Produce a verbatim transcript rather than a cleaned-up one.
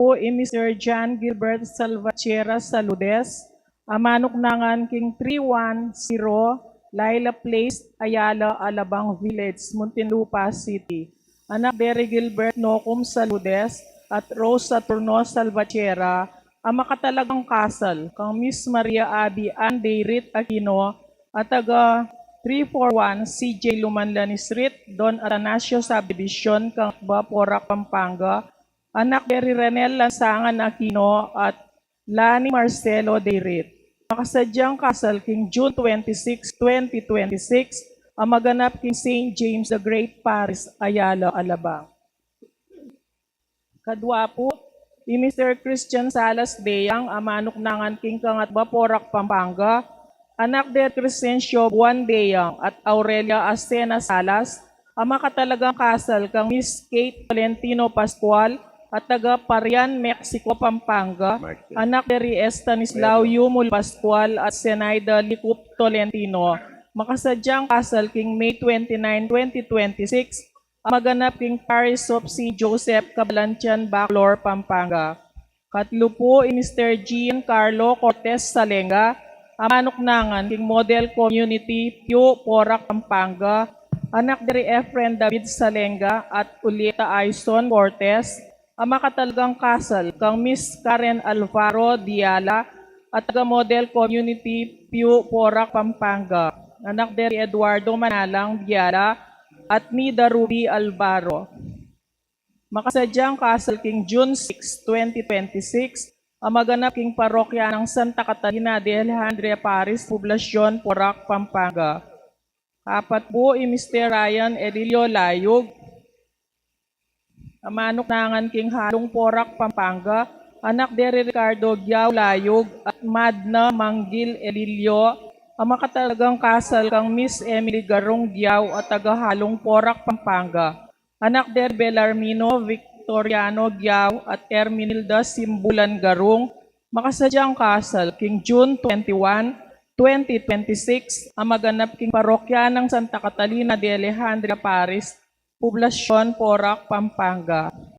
pu i Mister John Gilbert Salvatierra Saludes, a manuknangan king three one zero Laila Place, Ayala, Alabang Village, Muntinlupa City. Anak deri Gilbert Nocum Saludes at Rose Saturno Salvatierra, a makatalagang kasal kang Miss Maria Abby Ann Deirit Aquino, a taga three four one C J Lumanlan Street, Don Atanasio Subdivision, Cangatba, Porac, Pampanga. Anak deri Renel Lansangan Aquino at Lani Marcelo Deirit. Makasadyang kasal king June twenty-six, twenty twenty-six, a maganap king Saint James the Great Parish, Ayala, Alabang. Kadua pu, i Mister Christian Salas Deyang, a manuknangan king Cangatba, Porac, Pampanga, anak deri Crescencio Buan Deyang at Aurelia Asena Salas, a makatalagang kasal kang Miss Kate Tolentino Pascual, a taga Parian, Mexico, Pampanga, anak deri Estanislao Yumul Pascual at Zenaida Licup Tolentino. Makasadyang kasal king May twenty-nine, twenty twenty-six, a maganap king Parish of Saint Joseph, Cabalantian, Bacolor, Pampanga. Katlu pu i Mister Gian Carlo Cortez Salenga, a manuknangan king Model Community, Piu, Porac, Pampanga, anak deri Efren David Salenga at Ulieta Aison Cortez, a makatalagang kasal kang Miss Karen Alvaro Diala at taga Model Community, Piu, Porac, Pampanga, anak deri Eduardo Manalang Diala at Nida Ruby Alvaro. Makasadyang kasal king June six, twenty twenty-six, a maganap king parokya nang Santa Catalina de Alejandria Parish, Poblacion, Porac, Pampanga. Apat pu i Mister Ryan Elilio Layug, a manuknangan king Halung, Porac, Pampanga, anak deri Ricardo Giao Layug at Madna Manggil Elilio, a makatalagang kasal kang Miss Emily Garung Giao a taga Halung, Porac, Pampanga. Anak deri Belarmino Victoriano Giao at Erminilda Simbulan Garung, makasadyang kasal king June twenty-one, twenty twenty-six, a maganap king parokya nang Santa Catalina de Alejandria Parish, Poblacion, Porac, Pampanga.